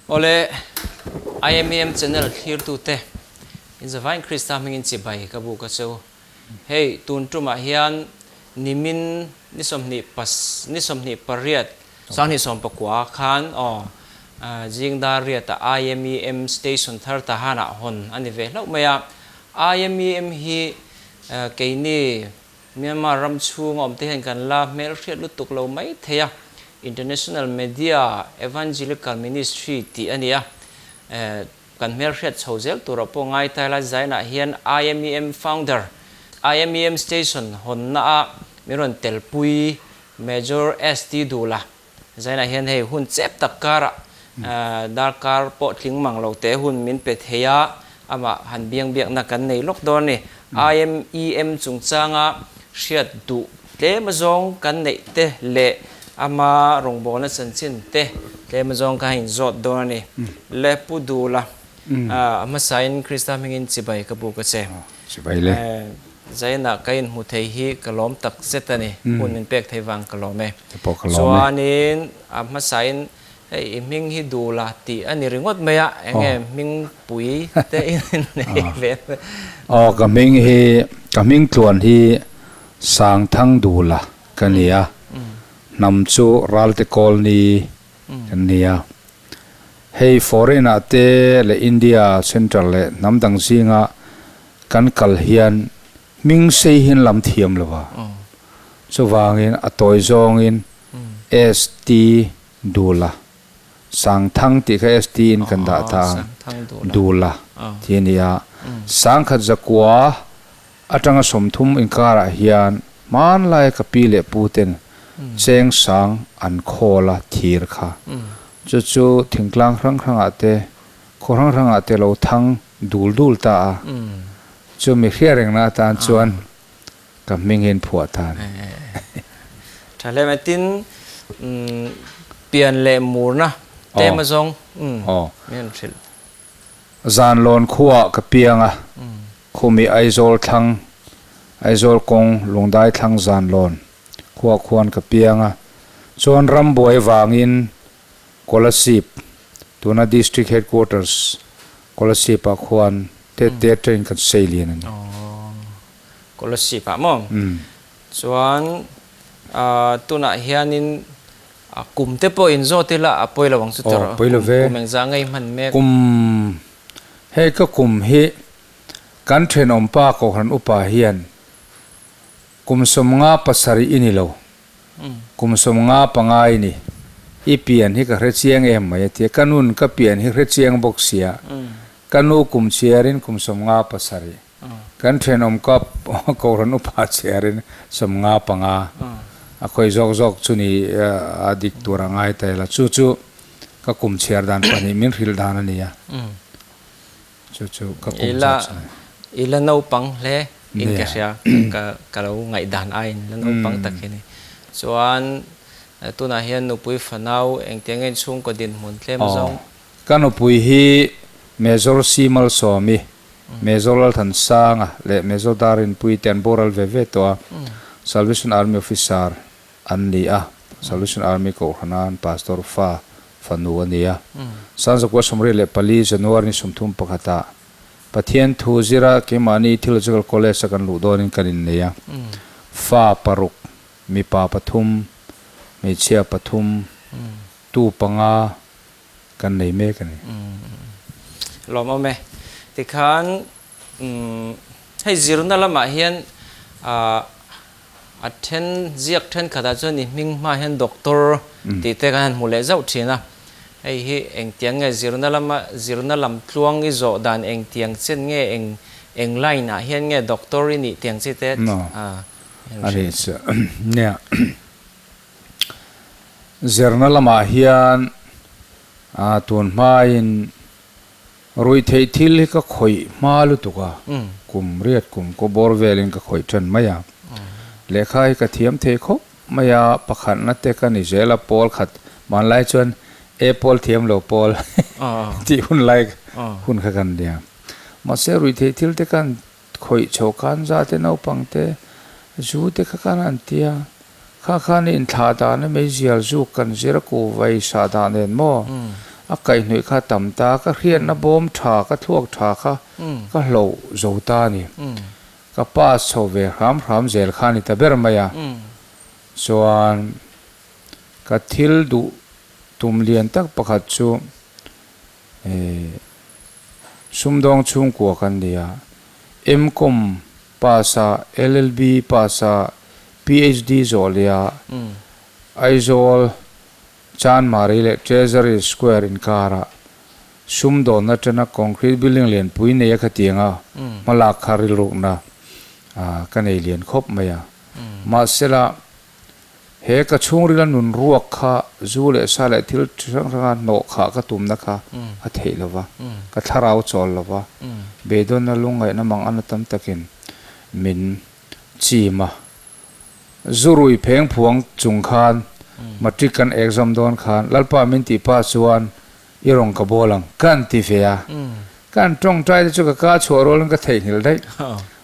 Awle, IMEM channel thlirtute, in zavaiin Krista hmingin chibai ka buk a cheu. Hei, tun tumah hian nimin ni sawmhnih pas, ni sawmhnih pariat, sanghnih sawmpakua khan aw, zing dar riatah IMEM station thar Tahanah hawn a ni ve hlauh mai a. IMEM hi keini Myanmar ram chhunga awmte hian kan la hmelhriat lutuk lo mai thei a, International Media Evangelical Ministry tih a ni a, kan hmelhriat chho zel turah pawh ngai ta ila Zainah hian IMEM founder, IMEM station hawnna a min rawn telpui Major ST Dula Zainah hian hei hun chep tak karah darkar pawh tling mang lo te hun min pe thei a, amah han biang biakna kan nei lawk dawn a ni. IMEM chungchanga hriat duh tlem azawng kan neih te leh ama rawngbawlna chanchin te tlem azawng kha inzawt dawn a ni. Le Pu Dula, a hmasain Krista hmingin chibai ka buk a che. Chibai le. Zainah ka inhmu thei hi ka lawm tak zet a ni. Hun min pek thei vang ka lawm e. Te pawh ka lawm e. Chuanin a hmasain hei i hming hi Dula tih a ni ringawt mai a, enge hming pui te in nei ve mai. Aw ka hming hi, ka hming tluan hi Sangthang Dula ka ni a, hnam chu Ralte Kawlni kan ni a. Hei foreign ah te leh India central leh hnam dang zinga kan kal hian hming sei hian lam thiam lo a, chuvangin a tawi zawngin ST Dula, Sangthang tih kha ST in kan dah ta ang, Dula tih a ni a, Sangkhat zakua atanga sawmthum inkarah hian hmanlai ka pi leh pu ten cheng sang an khawl a thir kha, chu chu thingtlang hrang hrangah te khaw hrang hrangah te lo thang dul dul ta a, chu mi hria rengna atan chuan ka hming hian phuah ta a ni. Tha hle mai, tin pian leh murna tema zawng min han hrilh. Zanlawn khuaah ka piang a, khumi Aizawl thlang, Aizawl kawng Lungdai thlang Zanlawn khuaah khuan ka piang a, chuan rambuai vangin Kolasib, tuna District Headquarters Kolasib ah khuan te te atangin kan sei lian a ni. Aww, Kolasib ah maw? Chuan tunah hianin kum te pawh inzawt ila a pawi lo ang chu tawrh. Aw, pawi lo ve. Kum engzah ngei hman mek? Kum, hei ka kum hi kan thenawmpa Kohhran upa hian kum 57 i ni lo. Kum 55 i ni. I pian hi ka hre chiang em mai a ti a. Ka nun ka pian hi hre chiang bawk sia. Ka nu kum chhiarin kum 57. Kan thenawm ka Kohhran upa chhiarin 55. A khawi zawk zawk chu ni a dik tur a ngai ta ila. Chu chu ka kum chhiar dan pahnih min hrilh dan a ni a. Chu chu ka kum zawk chu ni. I la naupang hle in ka hria, ka lo ngaihdan aiin la naupang tak hi ni. Chuan tunah hian nupui fanau engtiang nge chhungkaw dinhmun tlem zawng? Ka nupui hi Major C Malsawmi, Major Lalthansanga leh Major Darinpuii te an boral ve ve tawh a, Salvation Army officer an ni a, Salvation Army Kohhranan Pastor fa fanu a ni a. Sanzakua 34 January ni 31 ah Pathian thu zira keimahni Theological College a kan luh dawnin kan innei a. Fa paruk, mipa pathum, hmeichhia pathum, tu panga kan nei mek a ni. Lawmawm e. Tikhan hei zirna lamah hian A then ziak thenkhatah chuan i hming hma hian doctor tih te kan han hmu leh zauh thin a, hei hi engtiang nge zirna lama zirna lam tluang i zawh dan engtiang chen nge eng eng line ah hian nge doctor i nih tiang chi te a A nih chu nia zirna lamah hian a tun hmain Ruihtheih thil hi ka khawih hma lutuk a, kum riat kum kaw bawr velin ka khawih tan mai a. Lehkha hi ka thiam thei khawp mai a, pakhatna te ka ni zel a, pawl khat hmanlai chuan e pawl thiam lo pawl tih hun lai hun kha kan nia. Mahse ruihtheih thil te khan khawih chho khan za te naupang te zu te kha khan an tia, kha khan inthlah dan a meizial zuk kan zir a ku vai sah dan nen maw? A kaihhnawih kha a tam ta, ka hriatna bawm tha, ka thluak tha kha ka hloh zo ta a ni. Ka pass chho ve hram hram zel kha a ni ta ber mai a. Chuan ka thil duh tum lian tak pakhat chu sumdawng chhungkua kan ni a, M-Com pass a, LLB pass a, PhD zawh leh a, Aizawl Chanmari leh Treasury Square inkarah sumdawnna atana concrete building lianpui nei a khatianga hmalak kha rilrukna ka nei lian khawp mai a. Mahsela, he ka chhungrila nun ruak kha zu leh sa leh thil chi hrang hranga hnawh khah ka tumna kha a theih lo va, ka thlarau chawl lo va, beidawnna lungngaihna mang ana tam takin min chim a. Zurui pheng phuang chung khan matric kan exam dawn khan Lalpa min tih pa chuan i rawn ka bawl ang ka an ti ve a. Ka an tawngtai te chu ka ka chhuah rualin ka theihnghilh daih.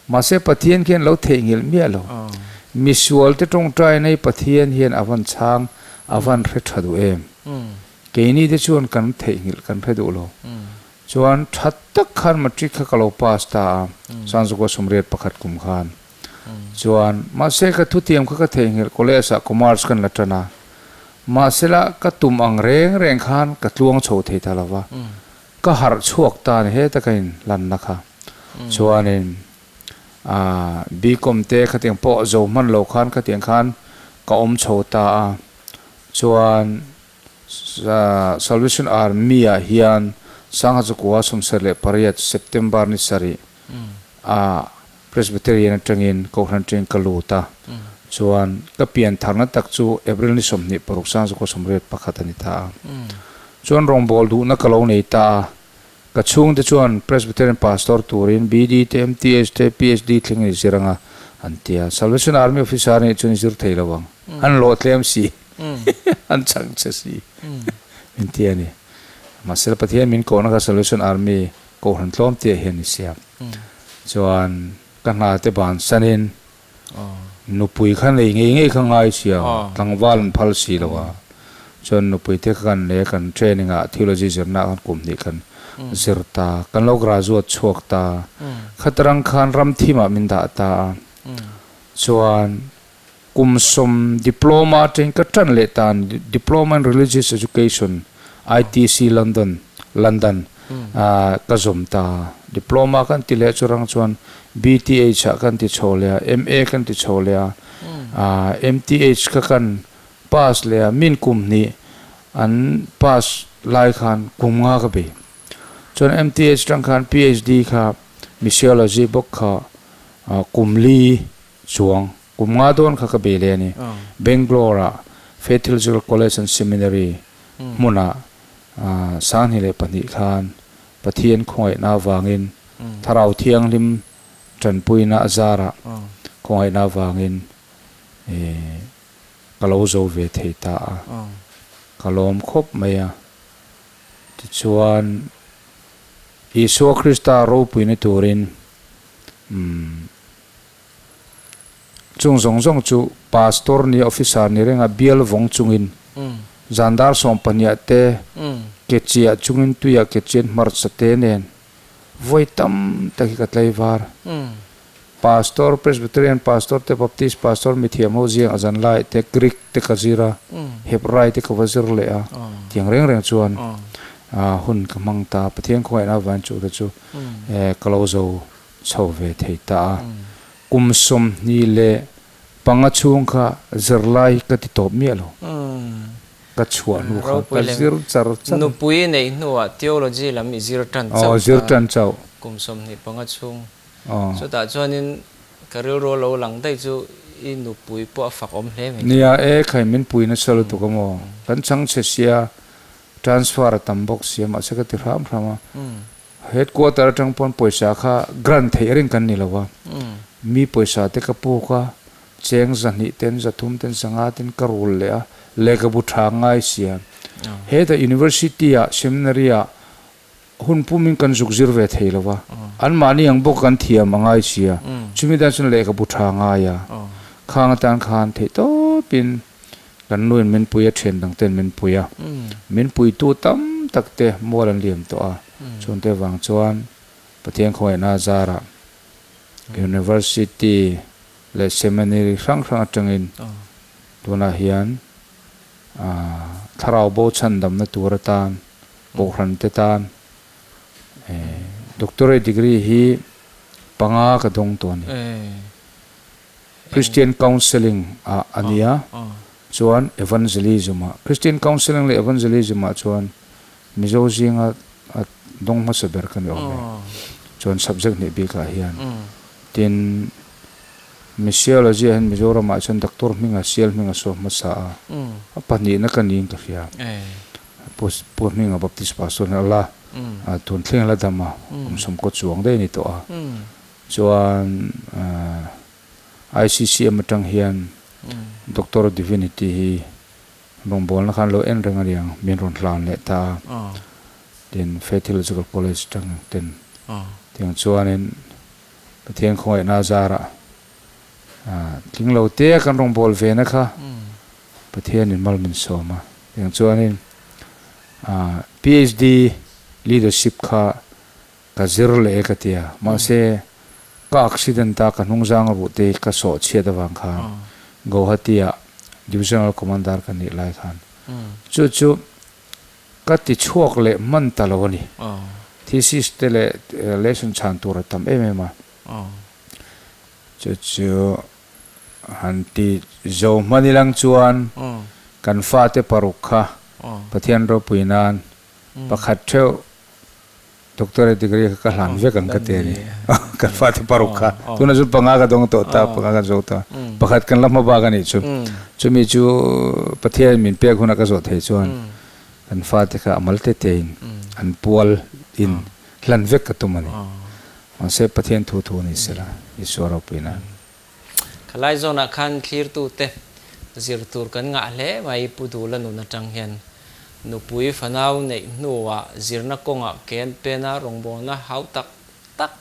Mahse Pathian khian lo theihnghilh miah lo. Misual te tawngtai nei Pathian hian a van chhang a van hre tha duh em. Keini te chuan kan theihnghilh kan hre duh lo. Chuan tha tak khan matric kha ka lo pass ta a, Sanzukua 81 kum khan. Chuan, mahse ka thutiam kha ka theihnghilh college ah commerce kan la tan a, mahsela ka tum ang reng reng khan ka tluang chho thei ta lova, ka harh chhuak ta a ni heta ka in lanna kha. Chuanin aah B-com te khatiang pawh zo hman lo khan khatiang khan ka awm chho ta a, chuan Salvation Army ah hian Sangha Chukua 78 September ni sarih ah Presbyterian atangin Kohhran atangin ka lut a, chuan ka pian tharna tak chu April ni 26 1981 a ni ta a. Chuan rawngbâwl duhna ka lo nei ta a, ka chhungte chuan Presbyterian Pastor turin BD te, MTH te, PhD thleng in i zir anga an ti a. Salvation Army Officer nih chuan i zir thei lo ang, an lawh tlem si, an chhang che si min ti a ni. Mahse Pathian min kohna kha Salvation Army Kohhran tlawm tih ah hian ni sia. Chuan ka hna te ban sanin nupui kha nei ngei ngei kha ngai sia, tlangval an phal si lo a. Chuan nupui te kha kan nei a, kan training ah theology zirna ah khan kum hnih kan zir ta, kan lo graduate chhuak ta. Khatarang khan ram thim ah min dah ta a. Chuan kum sawm diploma atangin ka tan leh ta a ni, Diploma in Religious Education, ITC London, London, ah ka zawm ta. Diploma kan ti leh churang chuan BTH ah kan ti chho leh a, MA kan ti chho leh a, ah MTH kha kan pass leh a, min kum hnih an pass lai khan kum nga ka bei. Chuan MTH tang khan PhD kha Missiology bawk kha kum li chuang kum nga dawn kha ka bei leh a ni. Bangalore ah Faith Theological College and Seminary hmunah 2002 khan Pathian khawngaihna avangin Thlarau Thianghlim tanpuina a zarah khawngaihna avangin ka lo zo ve thei ta a, ka lawm khawp mai a. Tichuan Isua Krista ropuina turin umm. Chung zawng zawng chu Pastor ni Officer ni renga bial vawng chungin zan dar 12 te ke chiah chungin tuiah ke chian hmarcha te nen vawi tam tak hi ka tlaivar. Pastor, Presbyterian Pastor te Baptist Pastor mithiam ho ziang a zan lai te Greek te ka zir a, Hebrai te ka va zir leh a, tiang reng reng chuan hun ka hmang ta. Pathian khawngaihna avangin chu te chu ka lo zo chho ve thei ta a, kum 25 chhung kha zirlai ka ti tawp miah lo, ka chhuah hnu kha ka zir char char. Nupui neih hnuah theology lam i zir tan chauh kha, zir tan chauh. Kum 25 chhung. Chutah chuanin ka rilru lo lang daih chu i nupui pawh a fak awm hle mai. Nia e, khai min pui nasa lutuk a maw? Kan chhang chhe sia, transfer a tam bawk sia, mahse ka ti hram hram a. Headquarter atang pawn pawisa kha grant theih reng kan ni lo a, mi pawisa te ka puk a, cheng 200 ten 300 ten 500 ten ka rul leh a, lehkhabu tha ngai sia. Heta University ah seminary ah hun pumin kan zuk zir ve thei lo a, anmahni ang bawk kan thiam a ngai sia, chumi tan chuan lehkhabu tha ngai a, khang atan khan theih tawpin kan nuin min pui a, thian dang ten min pui a, min puitu tam. tak te mual an liam tawh a, chungte vang chuan Pathian khawngaihna zarah University leh Seminary hrang hrang atangin tunah hian thlarau bo chhandamna tur atan Kohhran te tan Doctorate degree hi panga ka dawng tawh a ni. Christian Counselling ah a nia, chuan Evangelism ah. Christian Counselling leh Evangelism ah chuan Mizo zinga a dawng hmasa ber ka ni awm e. Chuan subject hnih bik ah hian. Tin, Missiology ah hian Mizoram ah chuan Doctor hminga sial hminga saw hmasa a, a pahnihna ka niin ka hria. Pu hminga Baptist Pastor hian a la, tun thleng la dam a, kum sawmkaw chuang daih a ni tawh a. Chuan ICCM atang hian Doctor of Divinity hi rawngbawlna khan lo en reng a niang, min rawn hlan leh ta a. Tin, Faith Theological College atang ten tiang chuanin Pathian khawngaihna zarah tling lo te kan rawngbâwl ve na kha Pathianin mal min sawm a. Tiang chuanin PhD leadership kha Ka zir leh e ka ti a, mahse ka accident a ka hnungzang ruh te ka sawh chhiat avang khan Guwahati ah Divisional Commander ka nih lai khan chu chu ka ti chhuak leh hman ta lo a ni. Thesis te leh lesson chhan tur a tam em em a, chu chu han ti zo hman ilang chuan kan fate paruk kha Pathian ropui nan pakhat theuh Doctorate degree kha ka hlan vek ang ka ti a ni. Ka fate paruk kha. Tuna chu panga ka dawng tawh ta, panga kan zo ta. Pakhat kan la hma bak a nih chu. Chumi chu Pathian min pek huna ka zawh thei chuan kan fate kha a mal te te in an pual in hlan vek ka tum a ni. Mahse Pathian thu thu a ni sela, Isua ropui nan. Khalai zawnah khan thlirtute zir tur kan ngah hle mai Pu Dula nun atang hian nupui fanau neih hnuah zirna kawngah ke an pen a, rawngbawlna hau tak tak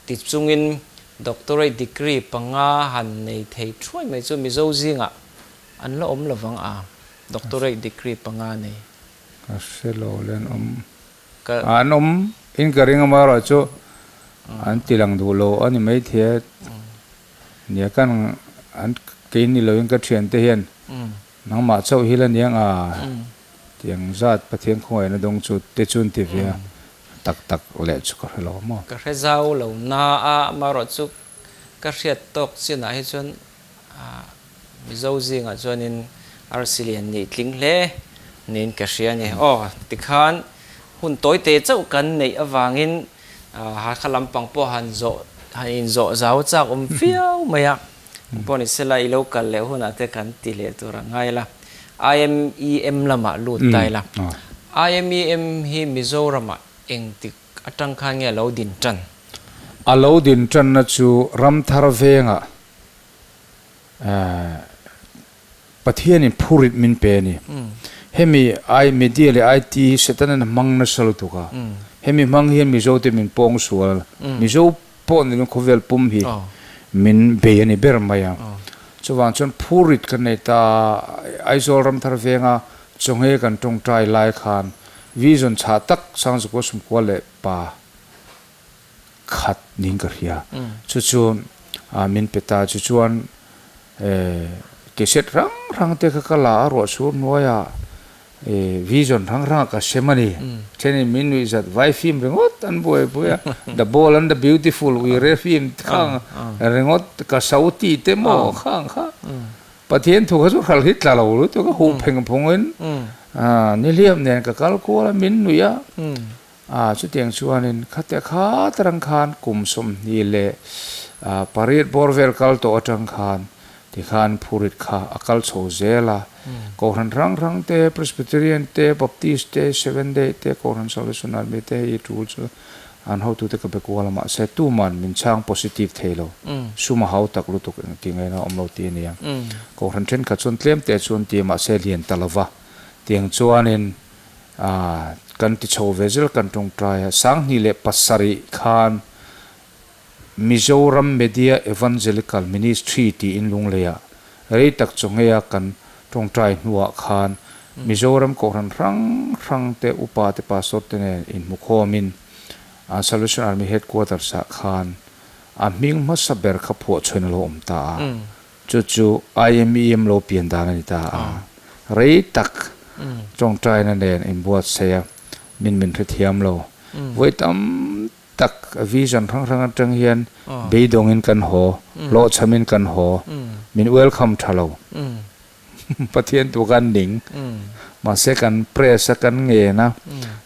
ti chungin doctorate degree panga han nei thei thuai mai chu Mizo zingah an la awm lovang a, doctorate degree panga nei. Ka hre lo le an awm. An awm in ka ring amaherawh chu an ti lang duh lo a ni maithei a, nia kan an kei ni loin ka thiante hian nangmah chauh hi la niang a tiang zat Pathian khawngaihna dawng chu te chu an ti ve a, tak tak leh chu ka hre lo maw. Ka hre zau lo na a, amaherawh chu ka hriat tawk chinah hi chuan Mizo zingah chuanin arsi lian nih tling hle niin ka hria a ni. Aw, tikhan hun tawi te chauh kan neih avangin Hakha lampang pawh han zawh han inzawh zau chak awm viau mai a. Pawh ni sela i lo kal leh hunah te kan ti leh tur a ngai la. IMEM lamah lut ta ila. IMEM hi Mizoramah engtik atang khan nge a lo din tan? A lo din tanna chu Ramthar vengah Pathianin phurit min pe a ni. Hemi I media leh IT hi Setanan a hmang nasa lutuk a. Hemi hmang hian Mizote min pawng sual, Mizo pawh ni lo khawvel pum hi min bei a ni ber mai a. Chuvang chuan phurit kan nei ta a, Aizawl Ramthar venga chawnghe kan tawngtai lai khan vision chhah tak Sangzukua Sumkua leh pa khat niin ka hria. Chu chu min pe ta. Chu chuan cassette hrang hrang te kha ka la a, ruah chhur hnuaiah vision hrang hrangah ka sem a ni. Thenin min nuih zat vai film ringawt an buaipui a, The Bold and the Beautiful uire film khang ringawt ka so ti te maw khang kha. Pathian thu kha chu hral hi tla lo lutuk a, huh pheng phungin nihliap nen ka kal kual a, min nuih a. A, chutiang chuanin khate khat rang khan kum 28 bawr vel kal tawh atang khan tikhan phurit kha a kal chho zel a. Kohhran hrang hrang te, Presbyterian te, Baptist te, Seventh Day te, Kohhran Salvation Army te hei tul chu an hotute ka be kual a, mahse tuman min chhang positive thei lo. Sum a hau tak lutuk engti ngaina awm lo ti a nia. Kohhran thenkhat chuan tlem te chuan ti a, mahse lian ta lova. Tiang chuanin A, kan ti chho ve zel kan tawngtai a, 2007 khan Mizoram Media Evangelical Ministry tiin Lungleiah rei tak chaw ngeia kan tawngtai hnuah khan Mizoram Kohhran hrang hrang te upa te pastor te nen inhmukhawmin Salvation Army Headquarters ah khan a hming hmasa ber kha phuahchhuain a lo awm ta a, chu chu IMEM lo pian dan a ni ta a. Rei tak tawngtaina nen inbuatsaih a, min min hrethiam lo. Vawi tam tak vision hrang hrang atang hian beidawngin kan haw, hlawhchhamin kan haw, min welcome tha lo. Pathian tu kan ning. Mahse kan press a kan ngen a,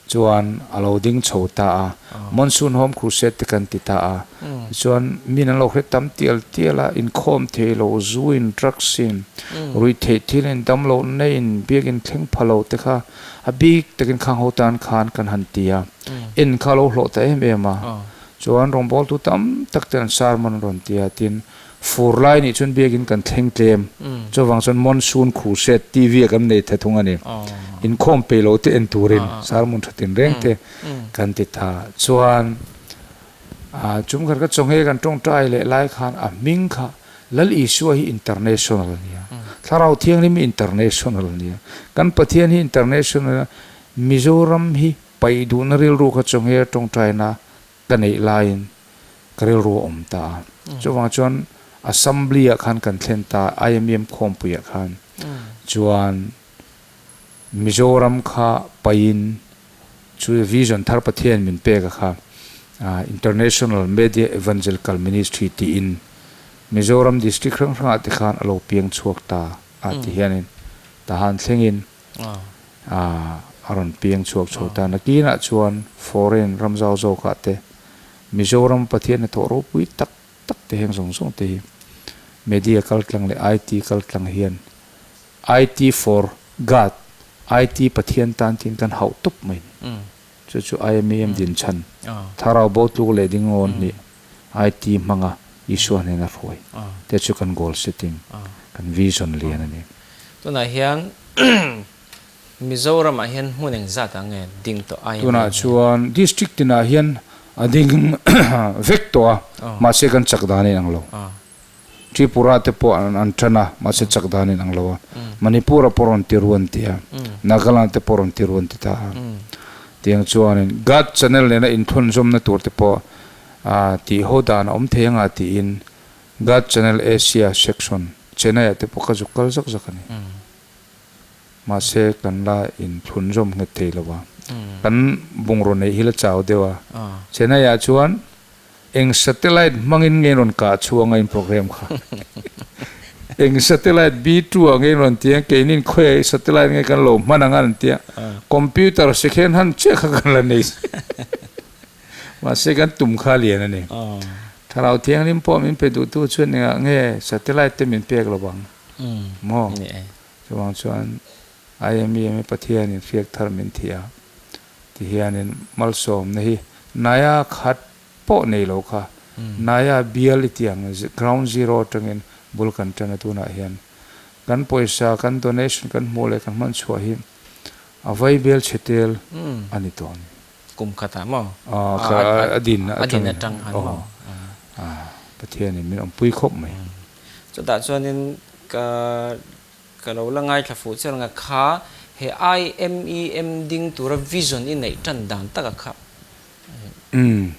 chuan a lo ding chho ta a. Monsoon Home Crusade te kan ti ta a. Tichuan min an lo hre tam tial tial a, inkhawm thei lo, zu in, drugs in, ruih theih thil in, damloh nei in, biakin thleng pha lo te kha a bik takin khang ho tan khan kan han ti a. En kha a lo hlawh ta em em a. Chuan rawngbawltu tam tak ten an sermon an rawn ti a, tin Fur lai nih chuan biakin kan thleng tlem. Chuvang chuan monsoon crusade TV ah kan nei the thung a ni. Inkhawm peih lo te en turin sermon tha tin reng te kan ti ta. Chuan chum khat ka chawnghe kan tawngtai leh lai khan a hming kha Lal Isua hi international a nia. Thlarau Thianghlim hi international a nia. Kan Pathian hi international a nia. Mizoram hi paih duhna rilru kha chawnghe tawngtaina ka neih laiin ka rilru a awm ta a. Chuvang chuan Assembly ah khan kan thlen ta a, IMEM khawmpui ah khan chuan Mizoram kha paihin chu vision thar Pathian min pek a kha International Media Evangelical Ministry tiin Mizoram district hrang hrangah te khan a lo piang chhuak ta a ti hianin tahan thlengin a rawn piang chhuak chho ta. Nakinah chuan foreign ram zau zawkah te Mizoram Pathian hnathawh ropui tak tak te heng zawng zawng te hi media kaltlang leh IT kaltlang hian IT for God, IT Pathian tan tiin kan hauh tawp mai ni. Chu chu IMEM dinchhan thlarau bo tluk leh ding ngawn hnih IT hmanga Isua hnena hruai te chu kan goal setting, kan vision lian a ni. Tunah hian Mizoramah hian hmun engzat ah nge ding tawh IMEM hi? Tunah chuan district tinah hian a ding vek tawh a, mahse kan chak dan a inang lo. Tripura te pawh an tan a, mahse chak dan in ang lo a. Manipur-a pawh rawn ti ruan ti a, Nagaland te pawh rawn ti ruan ti ta a. Tiang chuanin God channel nena inthawnzawmna tur te pawh tih ho dan a awm thei anga tiin God channel Asia section Chennai-ah te pawh ka zuk kal zak zak a ni. Mahse kan la inthlunzawm nghet thei lo a. Kan bungraw neih hi la chau deuh a. Chennai-ah chuan Eng satellite hmangin nge rawn kah chhuang a in program kha? Eng satellite B2 ah nge rawn ti a, keinin khawiah i satellite nge kan lo hman ang a an ti a, computer second hand chiah kha kan la nei. Mahse kan tum kha a lian a ni. Thlarau Thianghlim pawh min pe duhtu chuan engah nge satellite te min pek lo vang maw? Chuvang chuan IMEM-i Pathianin hriak thar min thih a. Ti hianin malsawmna hi Naya khat pawh nei lo kha Naya bial i ti ang ground zero atangin bul kan tan a tunah hian kan pawisa kan donation kan hmuh leh kan hman chhuah hi a vai bel chhe tel a ni tawh a ni. Kum khatah maw? A din atang han maw? Pathianin min awmpui khawp mai. Chutah chuanin ka Ka lo la ngaithla fuh chiah reng a, kha he IMEM ding tura vision i neih tan dan taka kha. Umm,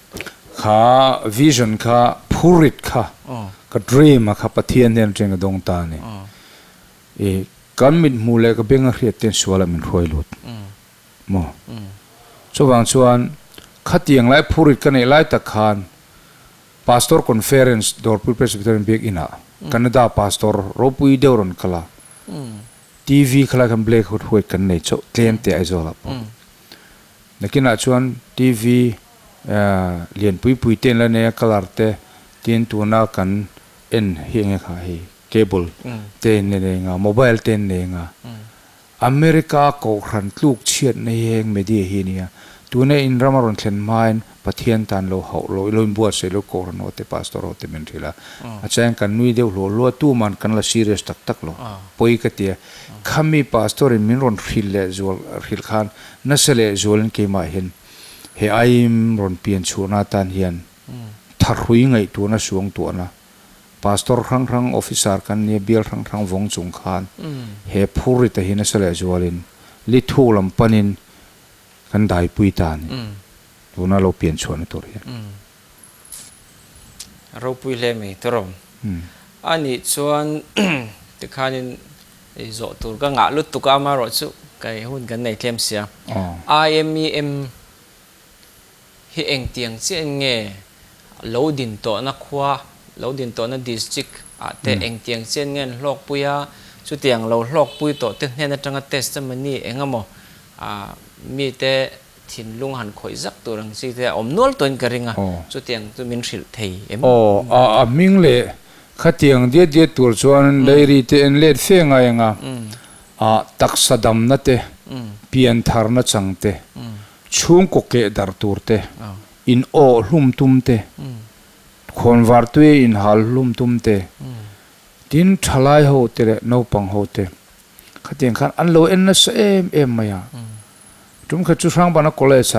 kha vision kha phurit kha ka dream a kha Pathian hian atangin ka dawng ta a ni. I kan mit hmuh leh ka beng a hriat ten sualah min hruai lut maw? Chuvang chuan khatiang lai phurit ka neih lai tak khan Pastor Conference Dawrpui Presbyterian Biakinn ah Canada Pastor ropui deuh rawn kal a, TV khalai khan black hut huat kan nei chauh tlem teh Aizawl ah pawh. Nakinah chuan TV lian pui pui te an la nei a colour te tin tuna kan en hi enge kha hei cable te an la nei anga mobile te an nei anga America kohhran tluk chhiatna hi heng media hi a nia. Tuna in rama rawn thlen hmain Pathian tan lo hauh lo, lo inbuatsaih lo kohhran ho te, pastor ho te min hrilh a. A chang kan nui deuh hluah hluah, tuman kan la serious tak tak lo. Pawi ka ti a. Khami pastor in min rawn hrilh leh zual hrilh khan nasa leh zualin keimah hian he aim rawn pian chhuahna atan hian thahrui ngaihtuahna suangtuahna Pastor hrang hrang, officer kan nia, bial hrang hrang vawng chung khan he phur ri te hi nasa leh zualin. li thuk lam panin kan daipui ta a ni. Tuna lo pian chhuahna tur hian. Ropui hle mai tawrh. A nih chuan tikhanin ei zawh tur ka ngah lutuk a, amaherawhchu ka hun kan nei tlem sia. IMEM hi engtiang chiahin nge lo din tawhna khua, lo din tawhna district ah te engtiang chiahin nge an hlawkpui a, chutiang lo hlawkpui tawh te hnen atanga testimony eng emaw mite thinlung han khawih zak tur ang chi te a awm nual tawhin ka ring a, chutiang chu min hrilh thei em? Aw, a hming leh khatiang diat diat tur chuan diary te en let fe ngai ang a, a taksa damna te, pian tharna chang te, chhungkaw keh darh tur te, in awh hlum tum te, khawnvar tui in hal hlum tum te, tin thalai ho te leh naupang ho te khatiang khan an lo en nasa em em mai a. Tum khat chu Hrangbana College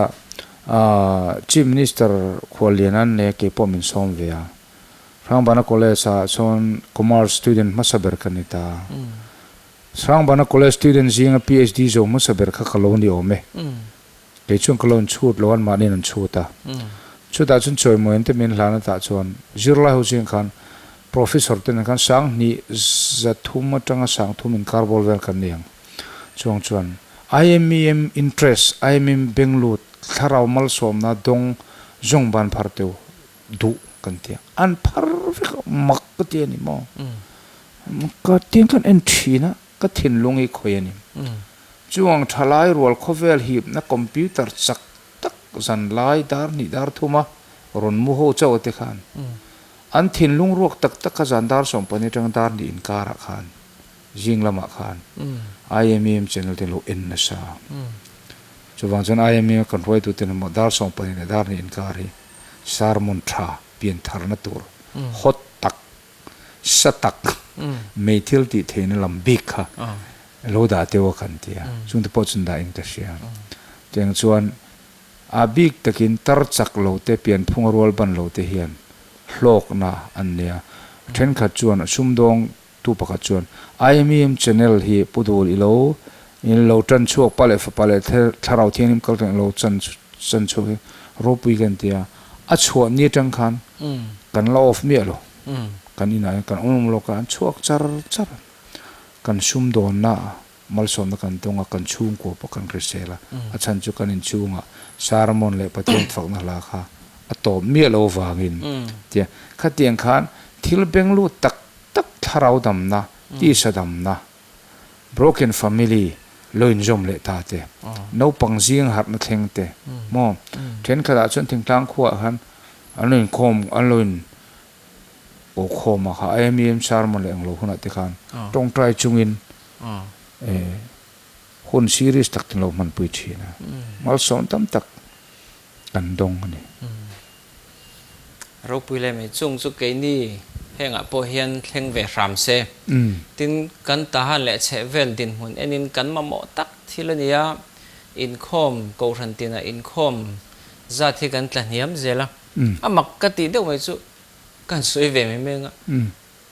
ah Chief Minister khuallian an nei a, kei pawh min sawm ve a. Hrangbana College ah chuan Commerce student hmasa ber ka ni ta. Hrangbana College student zinga PhD zo hmasa ber kha ka lo ni awm e. Kei chuan ka lo inchhut lo, anmahniin an chhut a. Chutah chuan chawimawi an te min hlan atah chuan zirlai ho zing khan Professor te nen khan 2000 atanga 3000 inkar bawr vel kan ni ang. Chuang chuan IMEM interest, IMEM benglut, thlarau malsawmna dawng zawng ban phar teu duh kan ti a. An phar vek a, mak ka ti a ni maw? Ka tin khan en thin a, ka thinlung hi khawi a ni. Chuang thalai rual khawvel hipna computer chak tak zan lai dar hnih dar thum a rawn mu ho chauh te khan an thinlung ruak tak tak kha zan dar 14 atanga dar hnih inkarah khan Zing lamah khan IMEM channel te lo en nasa. Chuvang chuan IMEM kan hruaitute emaw dar 14 leh dar hnih inkar hi sermon tha pian tharna tur hot tak, sa tak, mei thil tih theihna lam bik kha lo dah teuh a kan ti a. Chungte pawh chun dah in ka hria. Chutiang chuan a bik takin tar chak lo te, pianphunga rual ban lo te hian hlawkna an nei a. Thenkhat chuan sumdawng Tu pakhat chuan, IMEM channel hi Pu Dul i lo in lo tan chhuak pa leh fapa leh thlarau thianghlim kal tlang i lo chan chan chhuak hi ropui kan ti a, a chhuah ni atang khan kan la off miah lo, kan inah hian kan awm awm lo kha an chhuak char char a, kan sumdawnna malsawmna kan tawng a, kan chhungkua pawh kan hrisel a, a chhan chu kan inchhungah sermon leh Pathian fakna hla kha a tawp miah lo vangin tia khatiang khan thil benglut tak tak thlarau damna, tisa damna, broken family lo inzawm leh ta te, naupang zing harhna thleng te maw thenkhatah chuan thingtlang khuaah khan an lo inkhawm an lo in aw khawm a kha IMEM sermon leh englo hunah te khan tawngtai chungin eh hun serious tak ten lo hmanpui thin a, malsawm tam tak kan dawng a ni. Ropui leh mai chung chu keini hengah pawh hian thleng ve hram se. Tin, kan tahan leh chheh vel dinhmun enin kan mamawh tak thil a ni a, inkhawm, kohhran tinah inkhawm zat hi kan tla hniam zel a. A mak ka tih deuh mai chu kan sawi ve mai mai ang a,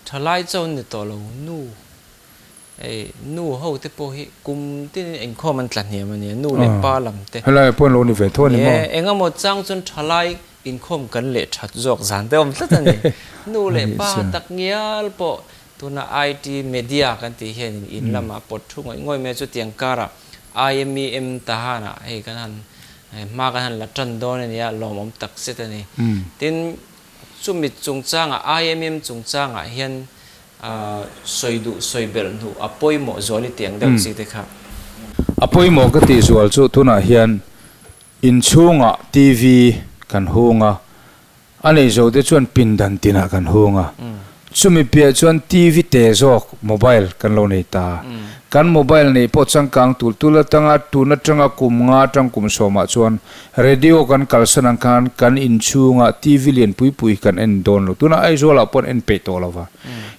thalai chawn ni tawh lo, nu. Hei nu ho te pawh hi kum tinin inkhawm an tla hniam a nia, nu leh pa lam te. Helai ah pawh an lo ni ve tho a ni maw? Nia, engemaw chang chuan thalai inkhawm kan leh that zawk zan te awm tlat a ni. Nu leh pa tak ngial pawh tuna IT media kan tih hianin in lamah pawt thu ngawih ngawih mai a, chutiang karah IMEM tahanah hei kan han hma kan han la tan dawn a nia, lawmawm tak zet a ni. Tin, chumi chungchangah IMEM chungchangah hian Sawi duh sawi belh hnuh a pawimawh zual i tiang deuh chi te kha. A pawimawh ka tih zual chu tunah hian inchhungah TV kan hung a, a nei zo te chuan pindan tinah kan hung a, chumi piah chuan TV te zawk mobile kan lo nei ta. Kan mobile neih pawh changkang tul tul atanga tun atanga kum nga atang kum sawmah chuan Radio kan kalsan ang khan kan inchhungah TV lian pui pui kan en dawn lo. Tunah Aizawl-ah pawh an en peih tawh lo va.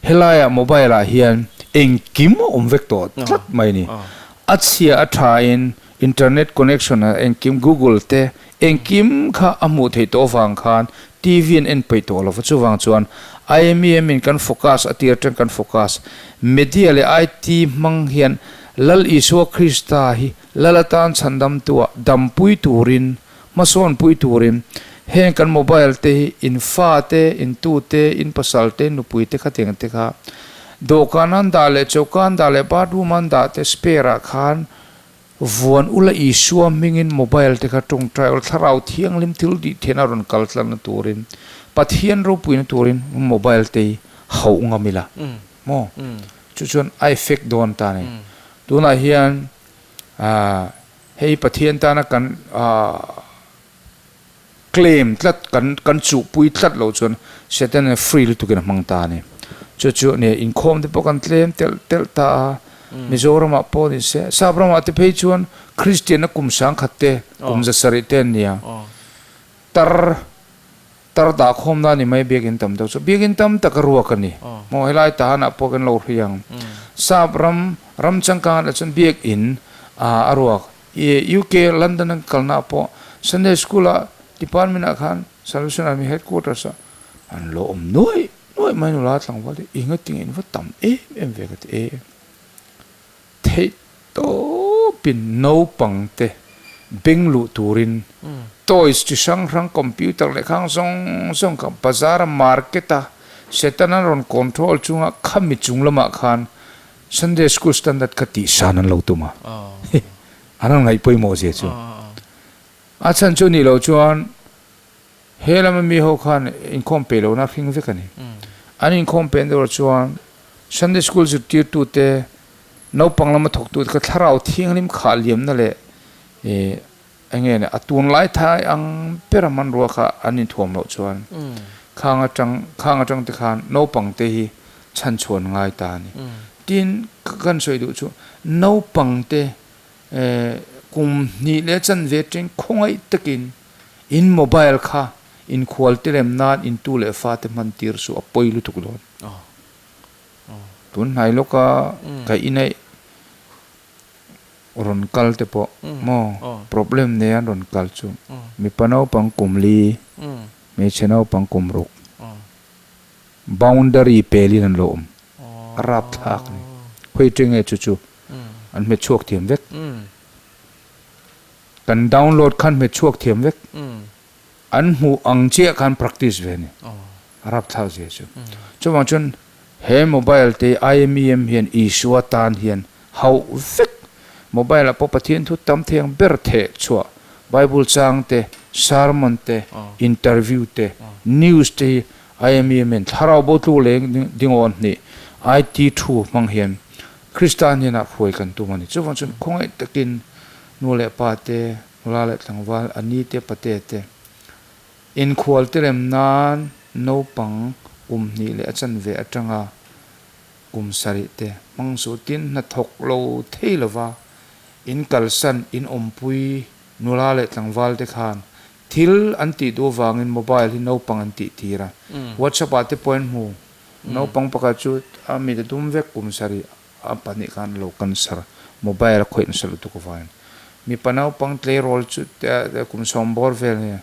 Helaiah mobile-ah hian engkim a awm vek tawh tlat mai a ni. A chhia a thain internet connection ah engkim Google te engkim kha a hmuh theih tawh avang khan TV an en peih tawh lo va. Chuvang chuan IMEM in kan focus a tir atang kan focus media leh IT hmang hian. Lal Isua Krista hi Lal atan chhandamtua dampui turin, hmasawnpui turin heng kan mobile te hi in fa te, in tu te, in pasal te, nupui te khatiang te kha dawhkan an dah leh choka an dah leh bathroom an dah te spare ah khan Vuan ula Isua hmingin mobile te kha tawngtai ula thlarau thianghlim thil tih thian a rawn kal tlanna turin Pathian ropuina turin mobile te hi hauh ngam ila maw? Chu chuan a effect dawn ta a ni. Tunah hian ah hei Pathian tana kan ah claim tlat kan kan chuhpui tlat loh chuan Satan hian free lutukin a hmang ta a ni. Chu chu nia inkhawm te pawh kan tlem telh telh ta a, Mizoramah pawh ni se, Sap ramah te phei chuan Kristianna kum sangkhat te, kum za sarih te an ni a, tar tar dahkhawm na ni mai biakin tam deuh chu biakin tam tak a ruak a ni. Maw helai tahanah pawh kan lo hria ang. Sap ram ram changkang ah chuan biakin a ruak. I UK London an kalna ah pawh Sunday School ah department ah khan Salvation Army headquarters ah an lo awm nuaih nuaih mai nula tlangval te inga tinge in va tam em em ve ka ti e. Theih tawpin naupang te beng luh turin toys chi hrang hrang computer leh khang zawng zawng kha bazar a market a Satan an rawn control chunga khami chung lamah khan Sunday school standard kha tih san an lo tum a, an rawn ngaih pawimawh zia chu. A chhan chu nih loh chuan he lama mi ho khan inkhawm peih lohna hring vek a ni. An inkhawm peih deuh chuan Sunday school zirtirtute, naupang lama thawktute kha thlarau thianghlim khah liamna leh eng nge a tunlai thai ang bera hmanrua kha an inthuam loh chuan khang atang khang atang te khan naupang te hi chhan chhuan ngai ta a ni. Tin, ka kan sawi duh chu naupang te kum hnih leh chanve teng khawngaih takin in mobile kha inkhual te lem nan in tu leh fa te hman tir suh a pawi lutuk dawn. Tun hnai lawka ka inneih rawn kal te pawh maw problem nei an rawn kal chu mipa naupang kum li hmeichhe naupang kum ruk boundary pelin an lo awm a rapthlak a ni khawi ṭe nge chu chu an hmet chhuak thiam vek kan download khan hmet chhuak thiam vek an hmuh ang chiah khan practice ve a ni a rapthlak zia chu chuvang chuan He mobile te IMEM hian Isua tan hian hauh vek. Mobile ah pawh Pathian thu tam thei ang ber theh chhuah Bible chang te, sermon te, interview te, news te hi IMEM hian thlarau bo tluk leng dingawn hnih IT thu hmang hian Krista hnenah hruai kan tum a ni. Chuvang chuan khawngaih takin nu leh pa te, nula leh tlangval, a ni te, pate te, Inkhual te rem nan naupang kum hnih leh a chanve atanga kum sarih te hmang suh tin hnathawk lo thei lova in kalsan in awmpui nula leh tlangval te khan thil an tih duh avangin mobile hi naupang an tih tir a, WhatsApp ah te pawh an hmu naupang pakhat chu a mit a dum vek kum sarih a pahnih khan lo cancer mobile a khawih nasa lutuk avangin mipa naupang tleirawl chu kum sawm bawr vel nia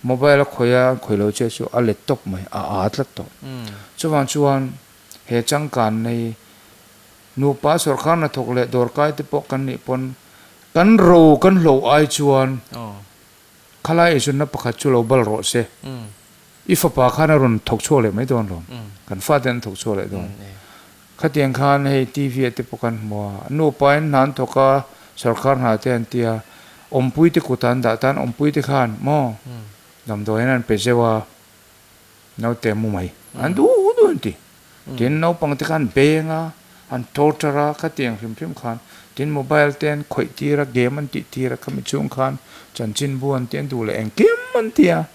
mobile a khawih a khawih lo che chu a let tawp mai a aa tlat tawh chuvang chuan he changkan nei nupa sawrkar hnathawk leh dawrkai te pawh kan nih pawn kan ro kan hloh ai chuan khalai eizawnna pakhat chu lo bal rawh se. I fapa khan a rawn thawk chhuak leh mai dawn lo. Kan fate an thawk chhuak leh dawn. Khatiang khan hei TV ah te pawh kan hmu a, nupa in hna an thawk a, sorkar hna te an ti a, awmpui te kut ah an dah tan awmpui te khan maw damdawi hian an pe zeuh a, naute a mu mai. An duh duh an ti. Tin naupang te khan beng a, an torture a, khatiang hrim hrim khan tin mobile te an khawih tir a, game an tih tir a, khami chhung khan chanchinbu an ti an duh leh engkim an ti a.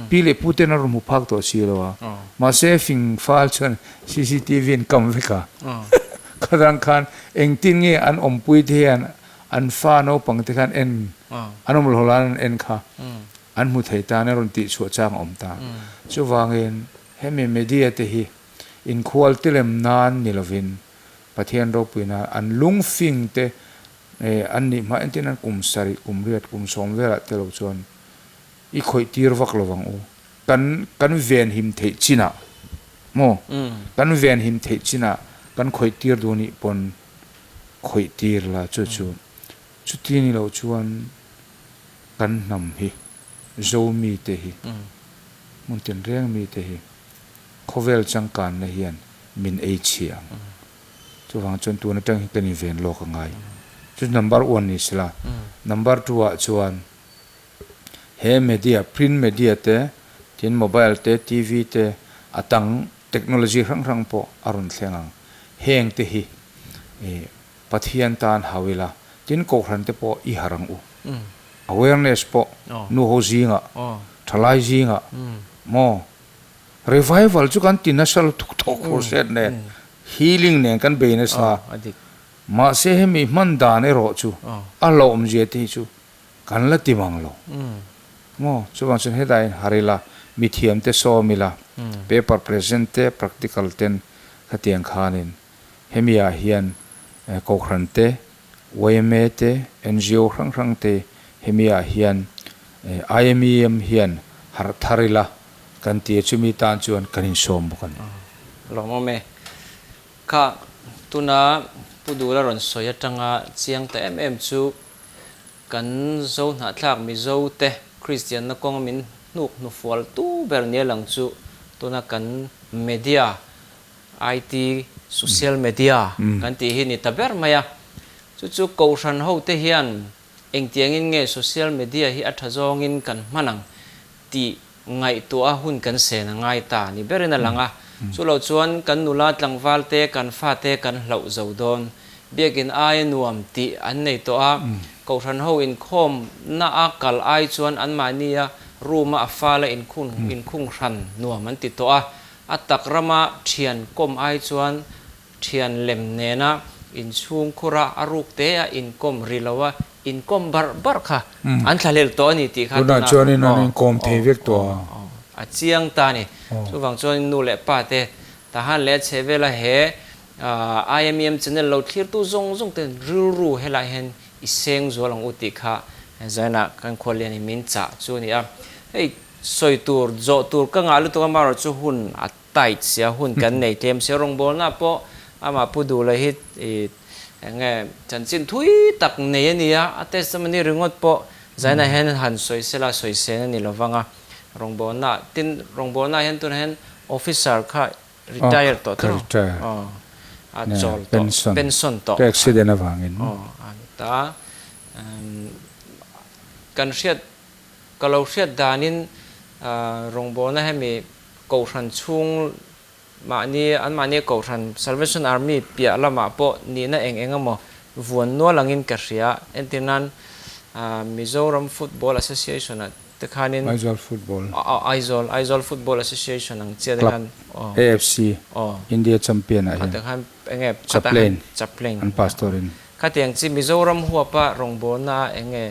Pi leh pu ten a rawn hmu phak tawh si lo a, mahse fing fal chuan cctv an kam vek a, khadang khan engtin nge an awmpui te hian an fa naupang te khan en an awm lo lan an en kha an hmu thei tan a rawn tih chhuah chang a awm ta. Chuvangin hemi media te hi inkhual tilem nan ni lovin Pathian ropui nan an lungfing te an nih hma entin an kum sarih kum riat kum sawm velah te lo chuan I khawih tir vak lo vang u. Kan kan ven him theih chinah maw? Kan ven him theih chinah kan khawih tir duh nih pawn Khawih tir la chu chu. Chuti ni loh chuan kan hnam hi, Zo mite hi, hmun tinreng mite hi khawvel changkanna hian min ei chhia ang. Chuvang chuan tun atang hi kan inven lawk a ngai. Chu number one ni sela, number two ah chuan he media, print media te, tin mobile te, TV te a tang technology hrang hrang pawh a rawn thleng ang. Heng te hi Pathian tan hau ila, tin Kohhran te pawh i harh ang u. Awareness pawh nu ho zingah, thalai zingah maw Revival chu kan ti nasa lutuk tawh crusade nen healing nen kan bei nasa. Mahse hemi hman dan erawh chu a hlauhawmzia te hi chu kan la ti mang lo. Maw chuvang chuan hetah hian har ila, mithiam te sawm ila, paper present te practical ten khatiang khanin hemi ah hian Kohhran te, yma te, ngo hrang hrang te hemi ah hian IMEM hian harh thar ila kan ti a, chumi tan chuan kan insawm bawk a ni. Lawmawm e. Kha tuna Pu Dula rawn sawi atanga chiang ta em em chu kan Zo hnahthlak Mizo te Kristianna kawnga min hnuk hnufual tu ber nia lang chu tuna kan media IT, social media kan tih hi ni ta ber mai a. Chu chu Kohhran hote hian engtiangin nge social media hi a tha zawngin kan hman ang tih ngaihtuah a hun kan sen a ngai ta ni berin a lang a. Chu lo chuan kan nula tlangval te, kan fate kan hlauh zo dawn. Biakin aia nuam tih an nei tawh a, Kohhran ho inkhawmna a kal ai chuan anmahnia room a a fala inkhung hran nuam an ti tawh a. A tak rama thian kawm ai chuan thian lem nena inchhung khura a ruk te a inkawm ri lo a, inkawm barh barh kha an thlahlel tawh a ni tih kha Tunah chuanin an inkawm thei vek tawh a. A chiang ta a ni. Chuvang chuan nu leh pa te Tahan leh a chheh vela he IMEM channel lo thlirtu zawng zawng ten rilru helai hian i seng zual ang u tih kha Zainah kan khuallian in min chah chu a ni a. Hei Sawi tur, zawh tur ka ngah lutuk amaherawh chu hun a tight sia, hun kan nei tlem sia, rawngbawlna pawh amah Pu Duhla hi i eng nge chanchin thui tak nei a ni a, a testimony ringawt pawh zainah hian han sawi sela sawi sen a ni lo vang a, rawngbawlna tin rawngbawlna hian tunah hian officer kha retire tawh ka retire aw a chawl tawh pension pension tawh ka accident avangin aw a ni ta, kan hriat Ka lo hriat danin rawngbawlna hemi Kohhran chhung mahni anmahni Kohhran Salvation Army piah lamah pawh nihna eng eng emaw vuan nual angin ka hria. Entir nan Mizoram Football Association ah te khanin Aizawl Football. Aizawl Aizawl Football Association ang chiah te Club khan aw AFC aw India champion ah kha hian te khan enge khatah khan Chaplain Chaplain an pastor in. Khatiang chi Mizoram huapa rawngbawlna eng nge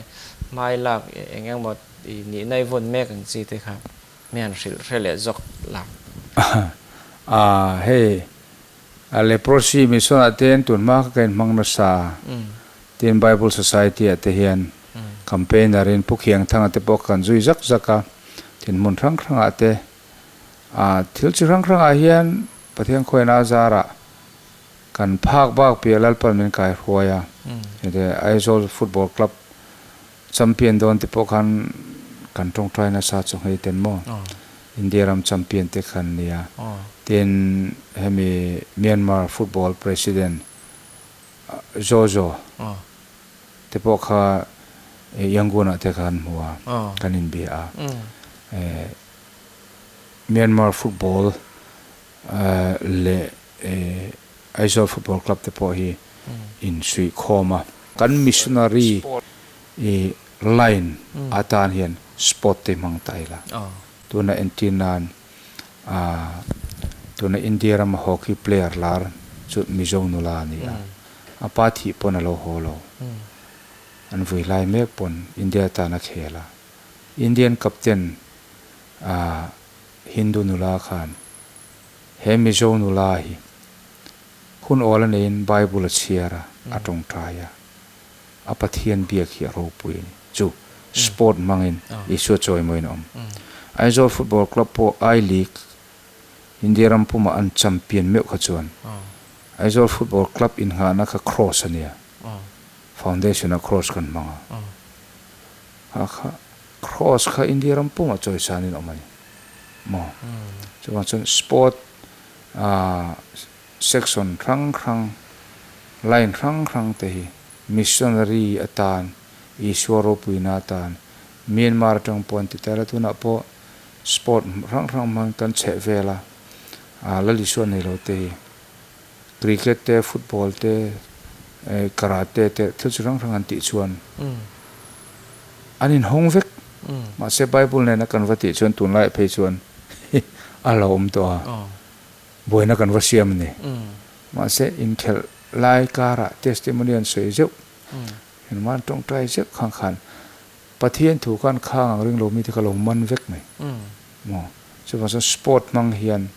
hmai lak eng eng maw i nihna i vawn mek ang chi te kha mi han hrilh hre leh zawk la. A hei a leprosy mission ah te hian tun hma kha ka inhmang nasa tin Bible Society ah te hian campaigner in Pu Khiangthanga te pawh kan zui zak zak a tin hmun hrang hrang ah te a thil chi hrang hrang ah hian Pathian khawiahna a zarah Kan phak bak piah Lalpan min kai hruai a, hete Aizawl Football Club champion dawn te pawh khan kan tawngtai nasa chu nghei ten maw, India ram champion te khan nia. Tin, hemi Myanmar Football President Jojo te pawh kha Yangon ah te khan hmu a, kan inbia a. Myanmar Football leh Aizawl Football Club te pawh hi insuih khawm a. Kan missionary line atan hian sport te hmang ta ila. Tuna entir nan tuna India rama hockey player lar chu Mizo nula a ni a. A pa thih pawn a lo haw lo. An vui lai mek pawn India tan a khel a. Indian captain Hindu nula khan he Mizo nula hi hun awl a neiin Bible a chhiar a, a tawngtai a, a Pathian biak hi a ropui a ni. Chu sport hmangin Isua chawimawiin a awm. Aizawl Football Club pawh I League India ram pumah an champion meuh kha chuan Aizawl Football Club innghahna kha Cross a nia, Foundation-ah Cross kan hmang a, kha kha Cross kha India ram pumah chawisanin a awm a ni maw? Chuvang chuan Sport section hrang hrang, line hrang hrang te hi Missionary atan, Isua ropuina atan Myanmar atang pawh an ti tel a, tunah pawh Sport hrang hrang hmang kan chheh vel a, Lal Isua nei lo te hi Cricket te, Football te, Karate te thil chi hrang hrang an tih chuan an inhawng vek. Mahse Bible nena kan va tih chuan tunlaiah phei chuan a lo awm tawh a, buaina kan va siam a ni. Mahse inkhelh lai karah testimony an sawi zeuh, engmah an tawngtai zeuh khang khan Pathian thu khan khang ang ring lo mite kha lo man vek mai maw? Chuvang chuan sport hmang hian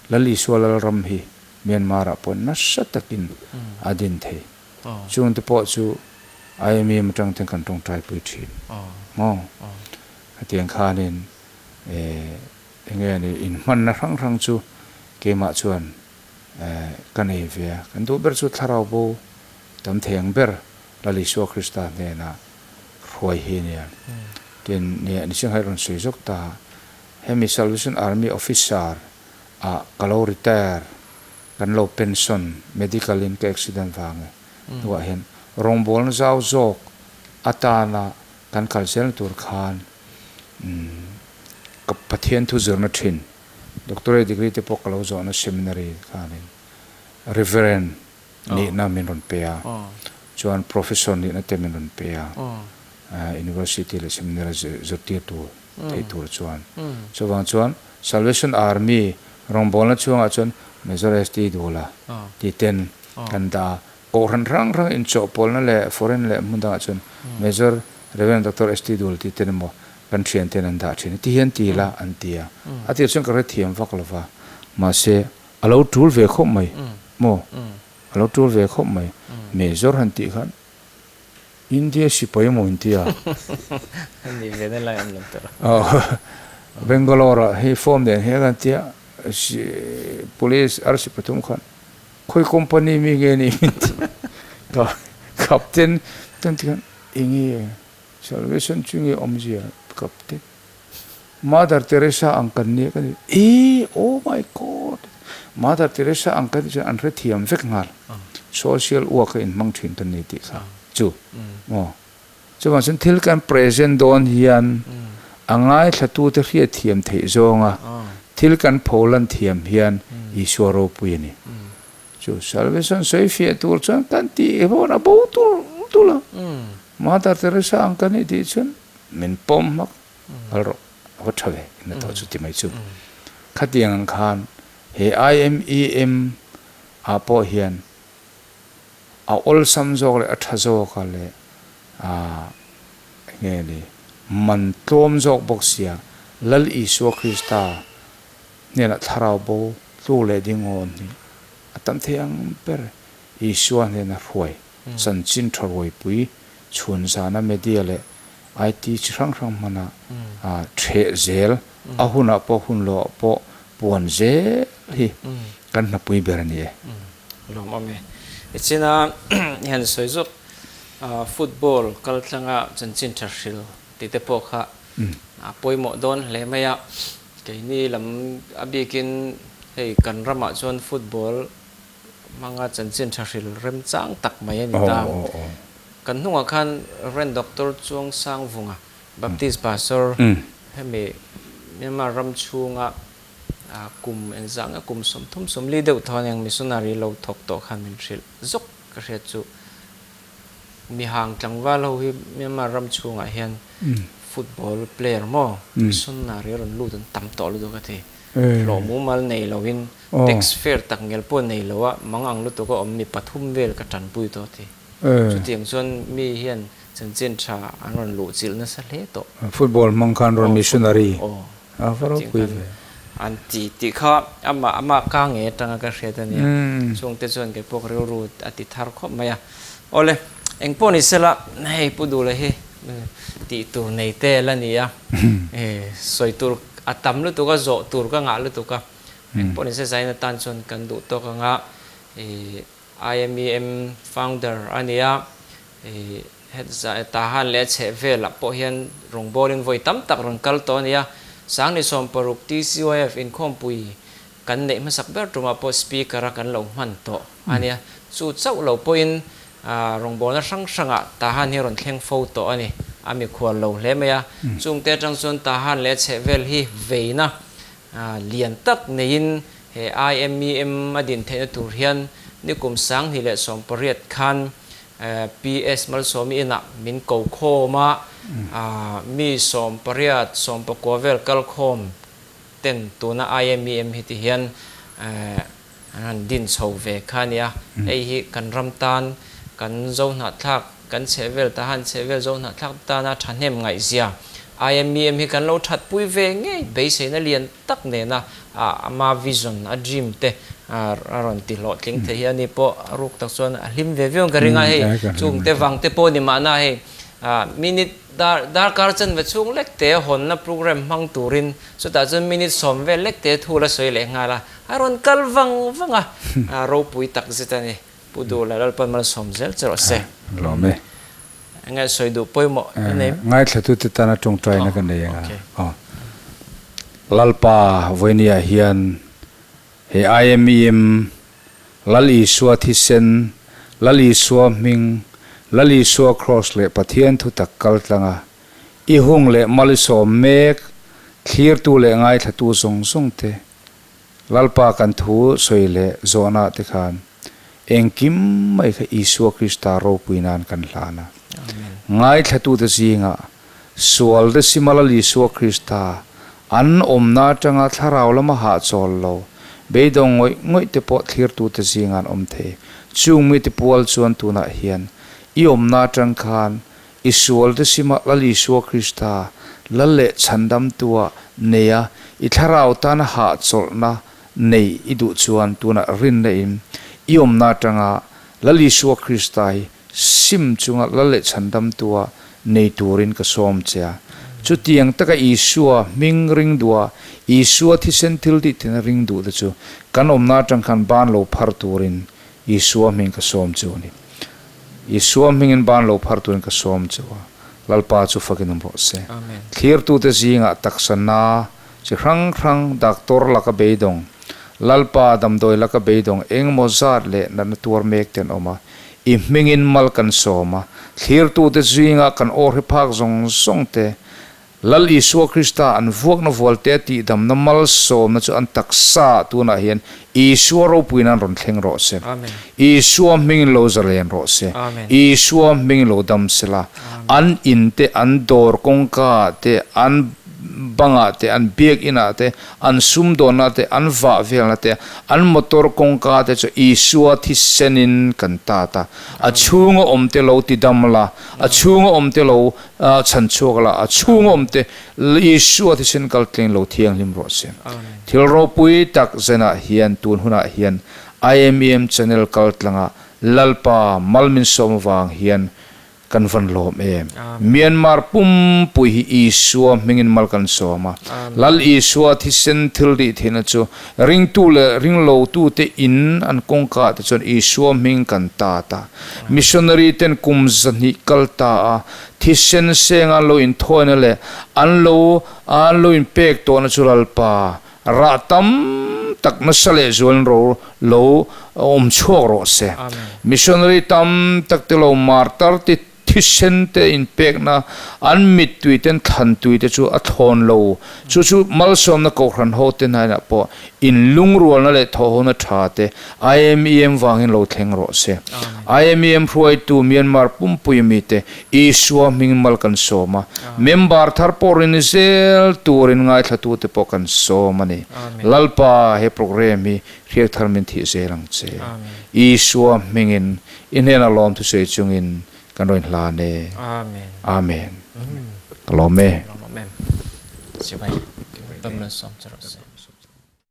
Lal Isua Lalram hi Myanmar ah pawh nasa takin a din thei. Chungte pawh chu IMEM atang ten kan tawngtai pui thin maw? Hetiang khanin enge ni inhmanna hrang hrang chu keimah chuan ka nei ve a. Kan duh ber chu thlarau bo tam thei ang ber Lal Isua Krista hnenah hruai hi a nia. Tin, nia Nisingha i rawn sawi zawk ta, hemi Salvation Army officer ah ka lo retire, kan lo pension, medical in ka accident vang e, hnuah hian rawngbawlna zau zawk atana kan kal zelna tur khan ka Pathian thu zirna thin, doctorate degree te pawh ka lo zawhna seminary khanin Reverend nihna min rawn pe a, chuan professor nihna te min rawn pe a, university leh seminary zirtir tur theih tur chuan. Chuvang chuan Salvation Army rawngbawlna chhungah chuan Major ST Dula tih ten kan dah a, kohhran hrang hrang inchawhpawlna leh foreign leh hmun dangah chuan Major Rev. Doctor ST Dula tih ten emaw kan thian ten an dah thin a, ti hian ti ila an ti a, a tir chuan ka hrethiam vak lova, mahse A lo tul ve khawp mai maw? A lo tul ve khawp mai. Major han tih khan India sipai emaw in tia. Ni ve na lai awm lo tur. Bangalore ah hei form nen hian an tia police arsi pathum khan khawi company mi nge ni min ti. Captain kan ti khan enge salvation chu nge awmzia captain. Mother Teresa ang kan nia ka ni e oh my God Mother Teresa ang kan nih chuan an hrethiam vek nghal social work a inhmang thin kan ni tih kha chu maw chuvang chuan thil kan present dawn hian a ngaithlatute hriatthiam theih zawnga thil kan pholan thiam hian Isua ropui a ni chu salvation sawi fiah tur chuan kan tih hawn a bo tul tul a Mother Teresa ang kan nih tih chuan min pawm hmak kal rawh a va tha ve in a tawh chu ti mai chu. Khatiang ang khan he IMEM ah pawh hian a awlsam zawk leh a tha zawk a leh ah enge ni man tlawm zawk bawk sia Lal Isua Krista hnenah thlarau bo tluk leh ding hawn hi a tam thei ang ber Isua hnena hruai chanchin tha ruaipui chhun zana media leh IT chi hrang hrang hmana ṭheh zel, a hunah pawh hun loah pawh puan zel hi kan hnapui ber a ni e. Lawm awm e. I china i han sawi zawk football kal tlanga chanchin tha hril tih te pawh kha a pawimawh dawn hle mai a. Keini lam a bikin hei kan ramah chuan football Hmanga chanchin tha hril remchang tak mai a ni ta. Kan hnungah khan Rev. Doctor Chuang Sang Vunga, Baptist Pastor, hemi Myanmar ram chhunga kum engzah nge kum 30 40 deuh thaw aniang missionary lo thawk tawh khan min hrilh zawk ka hriat chu mihang tlangval ho hi Myanmar ram chhungah hian football player maw missionary a rawn lut an tam tawh lutuk a ti. Hlawh mumal nei loin Tax fair tak ngel pawh nei lo a, mang ang lutuk a awm mi pathum vel ka tanpui tawh ti. Chutiang chuan mi hian chanchin tha an rawn luh chilh nasa hle tawh. Football hmang khan rawn missionary a va ropui ve. An ti tih kha amah amah ka nge atanga ka hriat a nia. Chungte chuan kei pawh ka rilru a ti thar khawp mai a. Awle, eng pawh ni sela hei Pu Duhla hi tih tur nei te la ni a, sawi tur a tam lutuk a, zawh tur ka ngah lutuk a. Eng pawh nise zaina tan chuan kan duh tawk anga. IMEM founder a ni a, hetah Tahan leh a chheh velah pawh hian rawngbawlin vawi tam tak rawn kal tawh a ni a. Sangni 60 TCYF inkhawmpui kan neih hmasak ber tumah pawh speaker a kan lo hman tawh a nia. Chu chauh lo pawhin rawngbawlna hrang hrangah Tahan hi rawn thleng fo tawh a ni. A mikhual lo hle mai a. Chungte atang chuan Tahan leh a chheh vel hi veina lian tak neiin he IMEM a din theihna tur hian nikum 2018 khan PS Malsawmi inah min ko khawm a, mi 80, 90 vel kal khawm ten tuna IMEM hi ti hian an han din chho ve kha a nia. Hei hi kan ram tan, kan zohnahthlak, kan chhehvel tahan chhehvel zohnahthlak tana thahnem ngaihzia IMEM hi kan lo thatpui ve ngei beiseina lian tak nena ama vision, a dream te a rawn ti hlawhtling thei hi a ni pawh a ruk tak chuan a hlim ve viau ang ka ring a hei chungte vang te pawh ni mahna hei minute dar darkar chanve chhung lek te hawnna program hmang turin chutah chuan minute 10 vel lek te thu la sawi leh nghal a a rawn kal vang vang a ropui tak zet a ni. Pu Duhla Lalpan malsawm zel che rawh se. Lawm e. Enge sawi duh pawimawh i nei? Ngaithlatute tana tawngtaina ka nei anga. Aw. Lalpa vawinia hian he IMEM Lal Isua thisen, Lal Isua hming, Lal Isua Kraws leh Pathian thutak kal tlanga i hung leh mal i sawm mek thlirtu leh ngaithlatu zawng zawng te Lalpa kan thu sawi leh zawhna te khan engkim mai kha Isua Krista ropui nan kan hlan a. Ngaithlatute zingah sual te sima Lal Isua Krista an awmna atanga thlarau lama hahchawl lo, beidawng ngawih ngawih te pawh thlirtute zingah an awm thei. Chung mite pual chuan tunah hian i awmna atang khan I sualte sima Lal Isua Krista, Lal leh Chhandamtua neia i thlarau tana hahchawlhna nei i duh chuan tunah rinna in i awmna atanga Lal Isua Krista hi sim chunga Lal leh Chhandamtua nei turin ka sawm che a. Chutiang taka Isua hming ring duha Isua thisen thil tih tina ring duh te chu kan awmna atang khan ban lo phar turin Isua hming ka sawm chu a ni. Isua hmingin ban lo phar turin ka sawm chu a, Lalpa chu fakin awm rawh se. Thlirtute zingah taksa na chi hrang hrang doctor laka beidawng, Lalpa damdawi laka beidawng engemaw zat leh natna tuar mek te an awm a, i hmingin mal kan sawm a, thlirtute zingah kan aw hre phak zawng zawng te Lal Isua Krista an vuakna vualte a tihdamna malsawmna chu an taksa ah tunah hian Isua ropui nan rawn thleng rawh se. Isua hmingin lo zalen rawh se. Isua hmingin lo dam sela. An in te, an dawr kawngka ah te, an bangah te, an biakinn ah te, an sumdawnna te, an vah velna te, an motor kawngka te chu Isua thisenin kan tat a. A chhunga awmte lo tidam la, a chhunga awmte lo Chhan chhuak la, a chhung awm te Isua thisen kal tleng lo thianghlim rawh se. Thil ropui tak zenah hian tun hunah hian IMEM channel kal tlanga Lalpa mal min sawm avang hian kan van lawm em. Myanmar pumpui hi Isua hmingin mal kan sawm a. Lal Isua thisen thil rih theihna chu ringtu leh ringlotute in an kawngka te chuan Isua hming kan tat a. Missionary ten kum 200 kal ta a, thisen seng an lo inthawina leh an lo an lo inpek tawhna chu Lalpa rah tam tak nasa leh zualin ro lo awm chhuak rawh se. Missionary tam tak te lo martar ti Thisen te inpekna, an mittui ten thlan tui te chu a thlawn lo. Chu chu malsawmna kohhran ho te hnainah pawh inlungrualna leh thawhhona tha te IMEM vangin lo thleng rawh se. IMEM hruaitu Myanmar pumpui mite Isua hming mal kan sawm a, member thar pawh rin zel turin ngaithla te pawh kan sawm a ni. Lalpa he program hi hriak thar min thih zel ang che. Isua hmingin I hnenah lawm thusawi chungin kan rawn hlan e. Amen. Amen. Ka lawm e. Lawm em. Sipai. Pamlan sawm che rawh se.